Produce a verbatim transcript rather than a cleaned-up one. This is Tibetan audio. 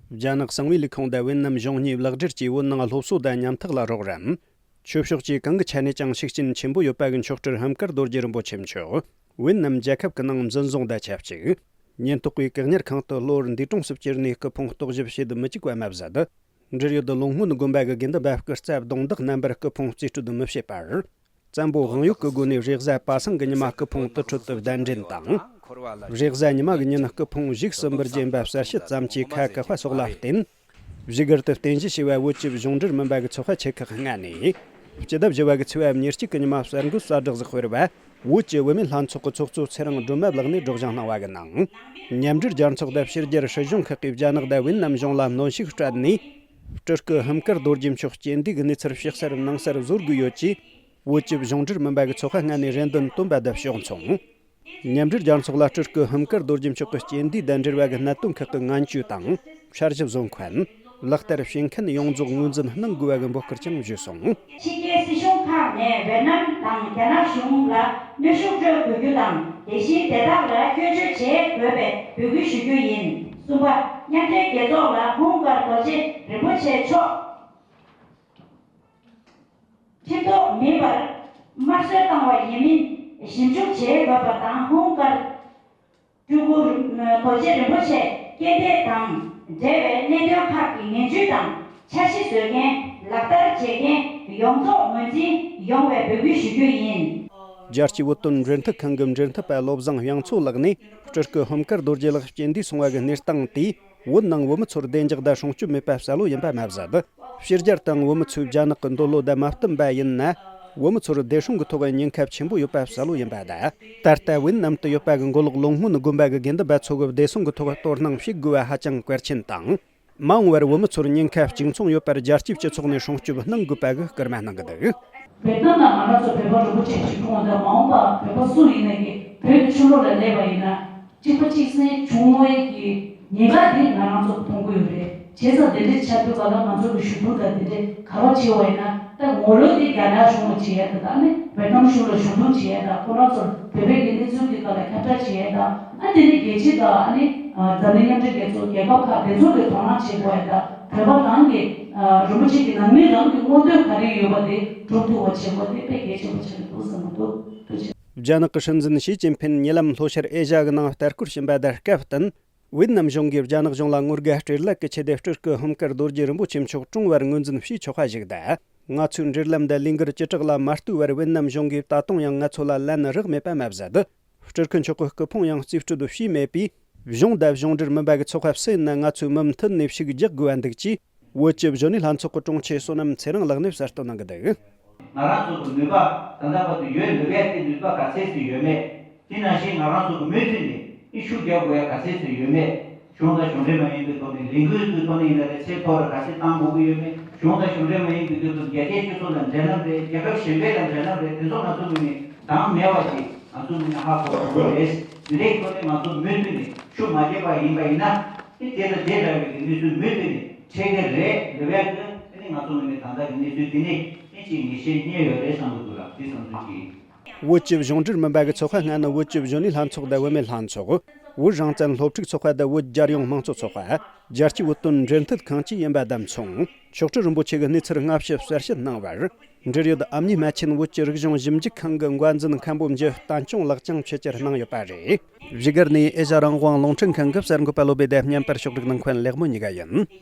རྒྱ་ནག་གསང་བའི་ལས་ཁུངས་དང་ཝེ་ནམ་གཞུང་གཉིས་ལག་སྦྲེལ་གྱིས་བོད་ནང་སློབ་གསོ་དང་ཉམ་ཐག་ལ་རོགས་རམ། ཆོས་ཕྱོགས་ཀྱི་གང་གི་ཆ་ནས་ཀྱང་ཤུགས་རྐྱེན་ཆེན་པོ་ཡོད་པ་གི་མཆོག་སྤྲུལ་ཧམ་དཀར་རྡོ་རྗེ་རིན་པོ་ཆེ་མཆོག་ཝེ་ནམ་རྒྱལ་ཁབ་ཀྱི་ནང་འཛིན་བཟུང་དང་ཆབས་ཅིག་ཉེན་རྟོག་པས་བཀག་ཉར་ཁང་དུ་གློ་བུར་འདས་གྲོངས་སུ་གྱུར་ནས་སྐུ་ཕུང་རྟོག་ཞིབ་བྱེད་དུ་མི་བཅུག་པ་མ་ཟད། འབྲེལ་ཡོད་ལོ་སྔོན་དགོན་པ་གི་དགེ་འདུན་པ་སྐུ་ཚབ་གདོང་འདེགས་རྣམ་པར་སྐུ་ཕུང་རྩིས་སྤྲོད་མི་བྱེད་པར། བཙན་པོ་དབང་ཡོད་ཀྱི་སྒོ་ནས་རེས་གཟའ་པ་སངས་ཀྱི་ཉི་མ་སྐུ་ཕུང་དུར་ཁྲོད་དུ་གདན་འདྲེན་དང་། རེས་གཟའ་ཉི་མ་གི་ཉིན་སྐུ་ཕུང་བཞུགས་སུ་འབུལ་རྒྱུ་ཡིན་པ་གསལ་བཤད་ཙམ་གྱིས་ཁ་བཀག་པ་སོགས་ལ་བརྟེན། བཞུགས་སྒར་དུ་རྟེན་གཞི་བྱས་པའི་བོད་ཀྱི་གཞུང་འབྲེལ་མིན་པ་གི་ཚོགས་པ་ཆེ་ཁག་ལྔ་ནས། སྤྱི་ཟླ་བཞི་བ་གི་ཚེས་པ་ཉེར་གཅིག་གི་ཉི་མ་གསར་འགོད་གསལ་བསྒྲགས་ཤིག་སྤེལ་བ། བོད་ཀྱི་བུད་མེད་ལྷན་ཚོགས་ཀྱི་ཚོགས་གཙོ་ཚེ་རིང་སྒྲོལ་མ་ལགས་ནས་སྒྲོག་སྦྱང་གནང་བ་གི་ནང་། མཉམ་འབྲེལ་རྒྱལ་ཚོགས་དང་ཕྱི་རྒྱལ་སྲིད་གཞུང་ཁག་གིས་རྒྱ་ནག་དང་ཝེ་ནམ་གཞུང་ལ་གནོན་ཤུགས་སྤྲད་ནས། སྤྲུལ་སྐུ་ཧམ་དཀར་རྡོ་རྗེ་མཆོག་རྐྱེན་འདས་ཀྱི་གནས་ཚུལ་ཕྱི་གསལ་ནང་གསལ་བཟོ་དགོས་ཡོད་ཅེས། བོད་ཀྱི་གཞུང་འབྲེལ་མིན་པ་གི་ཚོགས་པ་ལྔ་ནས་རེ་འདུན་བཏོན་པ་དང་ཕྱོགས་མཚུངས། མཉམ་འབྲེལ་རྒྱལ་ཚོགས་ལ་སྤྲུལ་སྐུ་ཧམ་དཀར་རྡོ་རྗེ་མཆོག་གི་རྐྱེན་འདས་དང་འབྲེལ་བ་གི་གནད་དོན་ཁག་གི་ངན་བྱུས་དང་འཆར་གཞི་བཟོ་མཁན། ལག་བསྟར་བྱེད་མཁན་ཡོངས་རྫོགས་ངོས་འཛིན་གནང་དགོས་པ་གི་འབོད་སྐུལ་ཀྱང་ཞུས་སོང་། ཕྱི་རྒྱལ་སྲིད་གཞུང་ཁག་ནས་ཝེ་ནམ་དང་རྒྱ་ནག་གཞུང་ལ་གནོན་ཤུགས་སྤྲོད་དགོས་རྒྱུ་དང་། དེ་བཞིན་དེ་དག་ལ་སྐྱོན་བརྗོད་བྱེད་དགོས་པའི་འབོད་སྐུལ་ཞུ་རྒྱུ་ཡིན། གསུམ་པ། མཉམ་འབྲེལ་རྒྱལ་ཚོགས་ལ་ཧུང་དཀར་རྡོ་རྗེ་རིན་པོ་ཆེ་མཆོག་ཁྲིམས་ཐོག་མིན་པར་དམར་གསོད་བཏང་བ་ཡིན་མིན་ཞིབ་འཇུག་བྱེད་དགོས་པ་དང་། ཧུང་དཀར་སྤྲུལ་སྐུ་རྡོ་རྗེ་རིན་པོ་ཆེ་རྐྱེན་འདས་དང་འབྲེལ་བའི་གནད་དོན་ཁག་གི་ངན་བྱུས་དང་། འཆར་གཞི་བཟོ་མཁན། ལག་བསྟར་བྱེད་མཁན་ཡོངས་རྫོགས་ངོས་འཛིན་ཡོང་བའི་འབོད་སྐུལ་ཞུ་རྒྱུ་ཡིན། རྒྱལ་སྤྱིའི་བོད་དོན་འབྲེལ་མཐུད་ཁང་གི་འབྲེལ་མཐུད་པ་བློ་བཟང་དབྱངས་མཚོ་ལགས་ནས། སྤྲུལ་སྐུ་ཧམ་དཀར་རྡོ་རྗེ་ལགས་རྐྱེན་འདས་སོང་བ་གི་གནས་སྟངས་དེས། བོད་ནང་བོད་མི་ཚོར་བདེ་འཇགས་དང་སྲུང་སྐྱོབ་མེད་པ་གསལ་བོ་ཡིན་པ་མ་ཟད། ཕྱི་རྒྱལ་དང་བོད་མི་ཚོས་རྒྱ་ནག་གི་འདོད་བློ་དང་མ་བསྟུན་པ་ཡིན་ན། བོད་མི་ཚོར་བདེ་སྲུང་གི་ཐོག་ཉེན་ཁ་ཆེན་པོ་ཡོད་པ་གསལ་བོ་ཡིན་པ་དང་། ད་ལྟ་ཝེ་ནམ་དུ་ཡོད་པ་གི་མགོ་ལོག་ལོ་སྔོན་དགོན་པ་གི་དགེ་འདུན་པ་ཚོ་གི་བདེ་སྲུང་གི་ཐོག་དོ་སྣང་བྱེད་དགོས་པ་ཧ་ཅང་གལ་ཆེན་དང་། མ་འོངས་པར་བོད་མི་ཚོར་ཉེན་ཁ་གཅིག་མཚུངས་ཡོད་པར་རྒྱལ་སྤྱིའི་སྤྱི་ཚོགས་ནས་སྲུང་སྐྱོབ་གནང་དགོས་པ་གི་སྐུལ་མ་གནང་གི་འདུག། བོད་དོན་ལ་ང་རང་ཚོ་བོད་པ་རིན་པོ་ཆེ་ཞིག་འཁྲུངས་པ་དང་། མ་འོངས་པ་བོད་པ་སུ་ཡིན་ན་གི་བོད་ཀྱི་ཕྱི་ལོགས་ལ་སླེབས་པ་ཡིན་ན། གཅིག་པ་གཅིག་སེམས་བྱུང་བའི་གི་ཉེན་ཁ་དེ་ང་རང་ཚོ་མཐོང་གི་ཡོད་རེད། བྱས་ཙང་དེ་འདྲའི་ཆགས་དུས་ག་ལ་ང་ཚོ་གི་ཞུ་གཏུག་དང་དེ་འདྲའི་ག་པར་བྱེད་པ་ཡིན་ན། ད་ངོ་ལོག་དེ་རྒྱ་ནག་གཞུང་ལ་བྱེད་ཡ་དང་། ཨ་ནི་ཝེ་ཏི་ནམ་གཞུང་ལ་ཞུ་གཏུག་བྱེད་ཡ་དང་། ཁོ་རང་ཚོར་བོད་པའི་གི་གནས་ཚུལ་གི་སྐོར་ལ་ཁྱབ་བསྒྲགས་བྱེད་ཡ་དང་། ཨ་དེ་ནི་རྒྱལ་སྤྱི་དང་། ཨ་ནི་འཛམ་གླིང་མཉམ་འབྲེལ་རྒྱལ་ཚོགས། རྒྱལ་ཁབ་ཁག་དེ་ཚོ་གི་དོ་སྣང་བྱེད་དགོས་ཡ་དང་། བོད་པ་རང་གི་རིན་པོ་ཆེ་གི་ནང་མི་རང་གི་མངོན་འདོད་ག་རེ་ཡོད་པ་དེ་སྒྲུབ་ཐུབ་པ་བྱེད་དགོས། དེ་དཔེ་གལ་ཆེན་པོ་ཆགས་ཀྱི་འདུག་བསམ་གྱི་འདུག། ཐུགས་རྗེ་ཆེ། རྒྱ་ནག་གི་སྲིད་འཛིན་ཞི་ཅིན་ཕིན་ཉེ་ལམ་ལྷོ་ཤར་ཨེ་ཤ་ཡ་གི་ནང་ལྟ་སྐོར་ཕྱིན་པ་དང་སྐབས་བསྟུན། ཝེ་ཏི་ནམ་གཞུང་གིས་རྒྱ་ནག་གཞུང་ལ་ངོ་དགའ་སྤྲེལ་ལད་ཀྱི་ཆེད་དུ་སྤྲུལ་སྐུ་ཧམ་དཀར་རྡོ་རྗེ་རིན་པོ་ཆེ་མཆོག་བཀྲོངས་པར་ངོས་འཛིན་བྱས་ཆོག་པ་ཞིག་དང་། ང་ཚོའི་འབྲེལ་ལམ་དང་ལས་འགུལ་བཅུ་དྲུག་ལ་མ་ལྟོས་པར་ཝེ་ཏི་ནམ་གཞུང་གིས་ད་དུང་ཡང་ང་ཚོ་ལ་ལན་རག་མེད་པ་མ་ཟད། སྤྲུལ་སྐུ་མཆོག་གི་སྐུ་ཕུང་ཡང་རྩིས་སྤྲོད་བྱས་མེད་པས། གཞུང་དང་གཞུང་འབྲེལ་མིན་པ་གི་ཚོགས་པ་སུ་ཡིན་ན་ང་ཚོའི་མུ་མཐུད་ནས་ཤུགས་རྒྱག་དགོས་པ་འདུག་ཅེས། བོད་ཀྱི་གཞོན་ནུ་ལྷན་ཚོགས་ཀྱི་དྲུང་ཆེ་བསོད་ནམས་ཚེ་རིང་ལགས་ནས་གསལ་སྟོན་གནང་གི་འདུག། ང་རང་ཚོ་གི་ནུས་པ་ད་ལྟ་བར་དུ་ཡོད་ལབ་ཡ་དེ་ནུས་པ་ག་ཚད་ཅིག་ཡོད་མེད། དེ་ནང་བཞིན་ང་རང་ཚོ་གི་མུ་མཐུད་ནས་ཨི་ཤུགས་རྒྱག་དགོས་ཡ་ག་ཚད་ཅིག་ཡོད་མེད། གཞུང་དང་གཞུང་འབྲེལ་མ་ཡིན་པའི་ཐོག་ནས་ལས་འགུལ་གྱི་ཐོག་ནས་ཡིན་ན་རེད། ཆེས་མཐོ་རུ་ག་ཚད་བཏང་དགོས་ཀྱི་ཡོད་མེད། གཞུང་དང་གཞུང་འབྲེལ་མ་ཡིན་པའི་ཐོག་ཏུ་རྒྱལ་སྤྱིའི་སྤྱི་ཚོགས་ལ་འབྲེལ་ལམ་རེད། རྒྱལ་ཁབ་གཞན་པའི་ལ་འབྲེལ་ལམ་རེད། དེ་ཚོ་ང་ཚོ་ངོས་ནས་འདང་མེད་པ་ཞིག་ང་ཚོ་ངོས་ནས་ཧ་གོ་དགོས་རེད། འདི་འདྲའི་ཐོག་ནས་ང་ཚོ་མུ་མཐུད་ནས་ཤུགས་མ་རྒྱག་པ་ཡིན་པ་ཡིན་ན། དེ་དེ་དང་དེ་འདྲ་བའི་གི་གནས་ཚུལ་མུ་མཐུད་ནས་འཕྲད་ཀྱི་རེད་ལབ་ཡ་གི། དེ་ནི་ང་ཚོ་ངོས་ནས་ད་ལྟ་གི་གནས་ཚུལ་འདི་ནས་ཨེ་ཅིག་ངེས་ཤེས་རྙེད་ཡོད་རེད་བསམ་གྱི་འདུག་ལ། འདི་བསམ་ཚུལ་གྱིས། བོད་ཀྱི་གཞུང་འབྲེལ་མིན་པ་གི་ཚོགས་པ་ལྔ་ནི་བོད་ཀྱི་གཞོན་ནུའི་ལྷན་ཚོགས་དང་བུད་མེད་ལྷན་ཚོགས། བོད་རང་བཙན་སློབ་ཕྲུག་ཚོགས་པ་དང་བོད་རྒྱལ་ཡོངས་དམངས་གཙོ་ཚོགས་པ། རྒྱལ་སྤྱིའི་བོད་དོན་འབྲེལ་མཐུད་ཁང་བཅས་ཡིན་པ་དང་མཚུངས། མཆོག་སྤྲུལ་རིན་པོ་ཆེ་གི་གནས་ཚུལ་སྔ་ཕྱི་གསལ་བཤད་གནང་བར། འབྲེལ་ཡོད་ཨ་མྱེས་རྨ་ཆེན་བོད་ཀྱི་རིག་གཞུང་ཞིབ་འཇུག་ཁང་གི་འགོ་འཛིན་མཁན་པོ་འཇུ་བསྟན་སྐྱོང་ལགས་ཀྱང་ཆེད་བཅར་གནང་ཡོད་པ་རེད། བཞུགས་སྒར་ནས་ཨེ་ཤ་རང་དབང་རླུང་འཕྲིན་ཁང་གི་གསར་འགོད་པ་བློ་བྷེ་དང་མཉམ་པར་ཕྱོགས་སྒྲིག་གནང་མཁན་ལེགས་མོ་གཉིས་ཀ་ཡིན།